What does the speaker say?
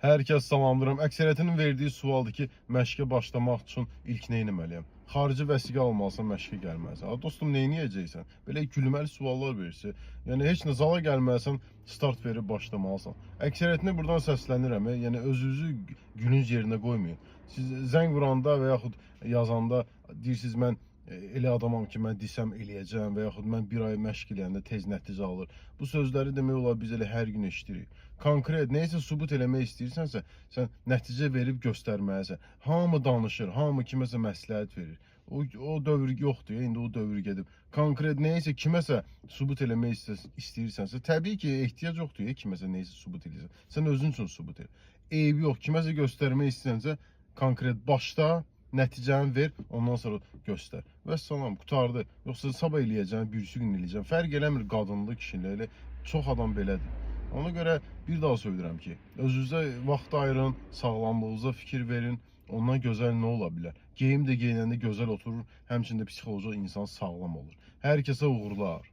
Hər kəs salamlayıram. Əksəriyyətinin verdiyi sualdır ki, məşqə başlamaq üçün ilk nə etməliyəm? Xarici vəsiqə almalısan, məşqə gəlməlisən. A, dostum, nə edəcəksən? Belə gülməli suallar verirsən. Yəni heç nə, zala gəlməlisən, start verib başlamalısan. Əksəriyyətinə buradan səslənirəm. Yəni özünüzü gülünc yerinə qoymayın. Siz zəng vuranda və yaxud yazanda deyirsiniz, mən elə adamam ki, mən desəm eləyəcəm və yaxud mən bir ay məşq eləyəndə tez nəticə alır. Bu sözləri demək olar biz elə hər gün eşidirik. Konkret nəyisə sübut eləmək istəyirsənsə, sən nəticə verib göstərməlisən. Hamı danışır, hamı kiməsə məsləhət verir. O dövr yoxdur, indi o dövr gedib. Konkret nəyisə kiməsə sübut eləmək istəyirsənsə, təbii ki, ehtiyac yoxdur ya kiməsə nəyisə sübut eləyəsən. Sən özün üçün sübut elə. Eybi yox, kiməsə göstərmək istəyirsənsə, konkret başda nəticəni ver, ondan sonra göstər. Vəssalam, qurtardı. Yoxsa sabah eləyəcəm, birisi gün eləyəcəm. Fərq eləmir qadınlı, kişili, elə çox adam belədir. Ona görə bir daha söyləyirəm ki, özünüzə vaxt ayırın, sağlamlığınıza fikir verin. Ondan gözəl nə ola bilər? Geyim də geyinəndə gözəl oturur, həmçinin də psixoloji insan sağlam olur. Hər kəsə uğurlar.